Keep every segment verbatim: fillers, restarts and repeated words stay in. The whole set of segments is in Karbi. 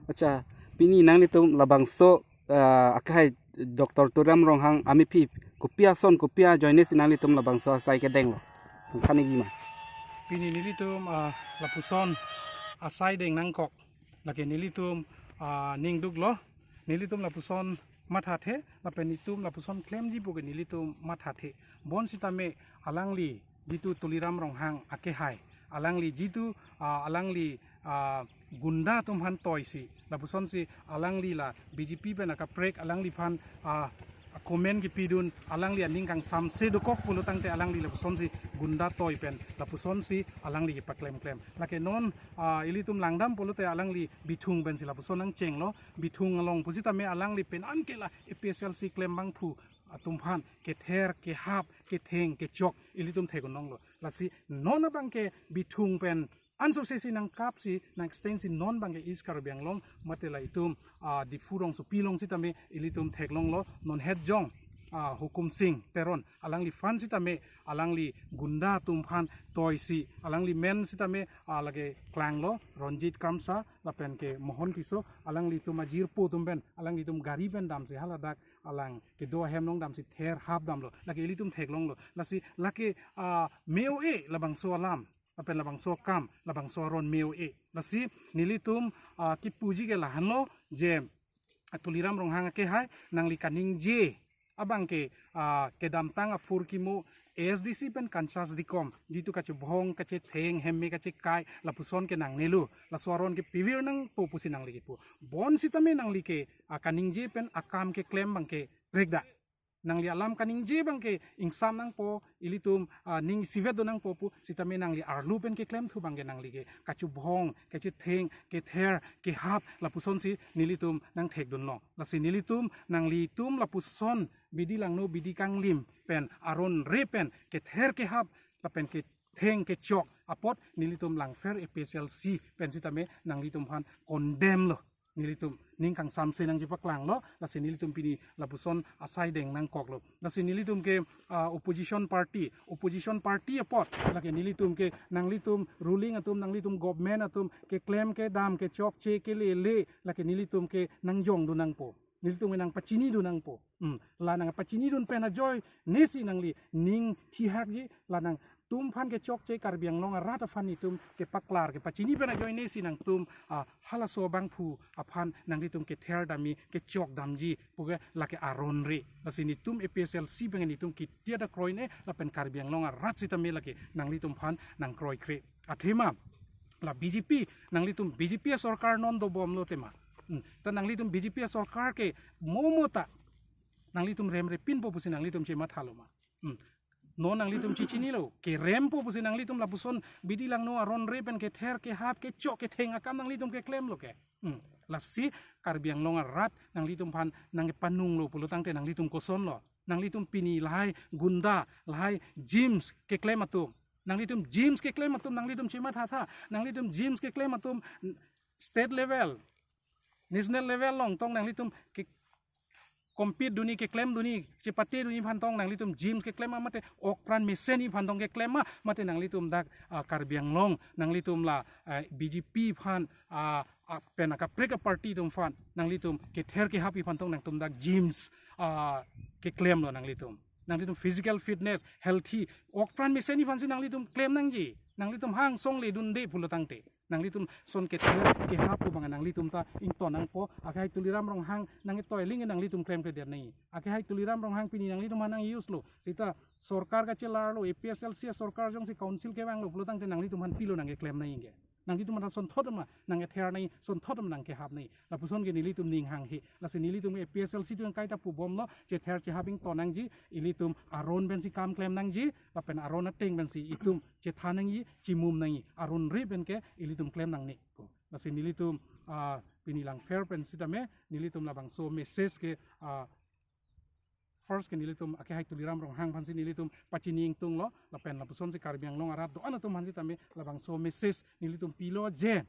Accha, pini nanglitum labangso, ah, akhai Doctor Tuliram Ronghang amephi kopi ason kopi ajoine si nanglitum labangso asai kedenglo? Than nangji ma. Pini nelitum, ah, lapuson asai deng nangkok. Lake nelitum, ah, ning duklo. Nelitum lapuson mathathe, lapen itum lapuson klemji pu ke nelitum mathathe. Bonsitame alangli jitu Tuliram Ronghang akehai, alangli jitu, ah, alangli, ah, gunda atum aphan toisi, lapusonsi alangli la B J P pen akaprek alangliphan, ah, comment kepidun, alangli aning kangsamse dokok pulo tangte alangli lapusonsi gunda toi pen lapusonsi alangli kepaklem klem. Lake non, ah, ilitum langdam pulote alangli Bithung pensi lapuson nangchenglo. Bithung along pusitame alangli pen anke la A P H L C klem abangphu atum aphan kether kehap ketheng kechok ilitum theklonglo. Lasi non abangke Bithung pen ansose si nangkapsi nang extend si non abangke East Karbi Anglong mate la itum, ah, Diphu rongsopi along sitame ilitum theklonglo. Non het jong, ah, Hukum Sing Teron alangliphan sitame alangli gunda atum aphan toisi, alangli men sitame, ah, lake klanglo, Ronjit Kramsa lapen ke Mohon Tisso, alanglitum ajirpo atum pen alanglitum gari pen damsi haladak alang kedo ahem along damsi ther hap damlo. Lake ilitum theklonglo. Lasi lake, ah, me-o-e labangso alam, lapen labangso akam, labangso aron me-o-e. Lasi nelitum, ah, kipuji ke lahenlo je, ah, Tuliram Ronghang akehai, nangli kaningje abangke, ah, kedamtang aphurkimo A S D C pen Kanchas Dikom, jitu kachebhong, kachetheng, hemme kachekai, lapuson ke nangnelo, laso aron ke pivir nangpo pusi nangli kipu. Bonsitame nangli ke, ah, kaningje pen akam keklem abangke prekda. Nangli alam kaningje abangke ingsam nangpo, ilitum, ah, ning isivet do nangpo pusitame nangli arlo pen keklemthu abangke nangli ke kachebhong, kachetheng, kether, kehap, lapusonsi nelitum nangthekdunlo. Lasi nelitum nanglitum lapuson bidi langno bidi kanglim pen aron re pen kether kehap lapen ketheng kechok apot nelitum Langpher A P H L C pen sitame nanglitum aphan condemn lo. Nelitum ning kangsamse nangji paklanglo, lasi nelitum pini lapuson asai deng nangkoklo. Lasi nelitum ke, ah, opposition party, opposition party apot, lake nelitum ke nanglitum ruling atum, nanglitum government atum keklem kedam kechokche kelele, lake nelitum ke nangjongdun nangpo. Nelitum ke nangpachinidun nangpo. Hmm. La nangpachinidun pen ajoine si nangli ning thihakji, la nangtum aphan kechokche Karbi Anglong arat aphan nelitum kepaklar kepachini pen ajoine si nangtum, ah, halaso abangphu aphan nanglitum kether damji, kechok damji puke lake aron re. Lasi nelitum A P H L C pen nelitum kitiada kroine lapen Karbi Anglong arat sitame lake nanglitum aphan nangkroikre. Athema la B J P, nanglitum B J P asorkar non dobomlo tema. Hmm. Ta nanglitum B J P asorkar ke momo ta nanglitum remrepinpo pusi nanglitum chemathalo ma. Hmm. Non nanglitum chechinilo, kerempo pusi nanglitum lapuson bidi langno aron re pen kether kehap kechok ketheng akam nanglitum keklemlo ke. Hmm. Lasi Karbi Anglong arat nanglitum aphan nangkepanunglo pulo tangte nanglitum kosonlo? Nanglitum pini lahai gunda, lahai GEMS keklem atum. Nanglitum GEMS keklem atum, nanglitum chemathatha. Nanglitum GEMS keklem atum state level, national level along tong nanglitum ke compete dunji, keklem dunji, chepate dunji aphan tong nanglitum GEMS keklem ma, mate okpran mesenji aphan tong keklem ma, mate nanglitum dak, ah, Karbi Anglong, nanglitum la, ah, B J P aphan, ah, ah, pen akaprek aparty atum aphan, nanglitum kether kehapji aphan tong nangtum dak GEMS, ah, keklemlo nanglitum. Nanglitum physical fitness, healthy, okpran mesenji aphansi nanglitum klem nangji. Nanglitum hang song ledunde pulo tangte. Nanglitum son kether kehap pu abang nanglitum ta ington nangpo, akehai Tuliram Ronghang nangketoi aling nanglitum klemkledet nangji. Akehai Tuliram Ronghang pini nanglitum aphan nang-use lo. Seta sorkar kachelarlo, A P H L C asorkar jongsi council kevanglo pulo tangte nanglitum aphan pilo nangkeklem nangji ke. Nanglitum aphan sonthot ma nangkether nangji, sonthot ma nangkehap nangji. Lapuson ke nelitum ning hanghe. Lasi nelitum A P H L C atum kaita pubomlo, chether chehap ington nangji, ilitum aron pensi kam klem nangji, lapen aron ateng pensi itum chethan nangji, chimum nangji, aron re pen ke ilitum klem nangne. Lasi nelitum, ah, pini Langpher pen sitame, nelitum labangso message ke, ah, first ke nelitum akehai Tuliram Ronghang aphansi nelitum pachini ingtunglo, lapen lapusonsi Karbi Anglong arat do-an atum aphan sitame labangso message nelitum pilo je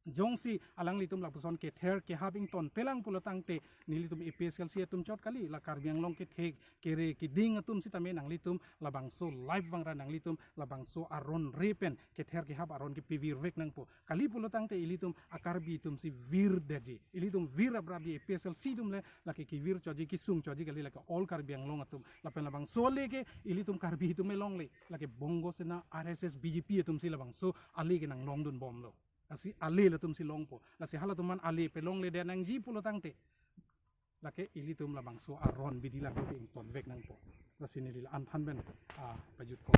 Jongsi alanglitum lapuson kether kehap ingtontelang pulo tangte, nelitum A P H L C atum chot kali, la Karbi Anglong kethe kere keding atum sitame nanglitum labangso live vangra, nanglitum labangso aron re pen kether kehap aron ke pivir vek nangpo. Kali pulo tangte ilitum a-Karbi atum si virdetji. Ilitum vir abrabi, A P H L C atum le lake kevir choji, kesung choji kali, lake all Karbi Anglong atum. Lapen labangso ale ke ilitum Karbi atum alongle, lake Bongo Sena, R S S, B J P atum si labangso ale ke nanglongdun bomlo. Lasi ale latum si longpo. Lasi halatum aphan ale pelongledet nangji pulo tangte, lake ilitum labangso aron abidi lake ington vek nangpo. Lasi neli la-an than pen, ah, pajut ko.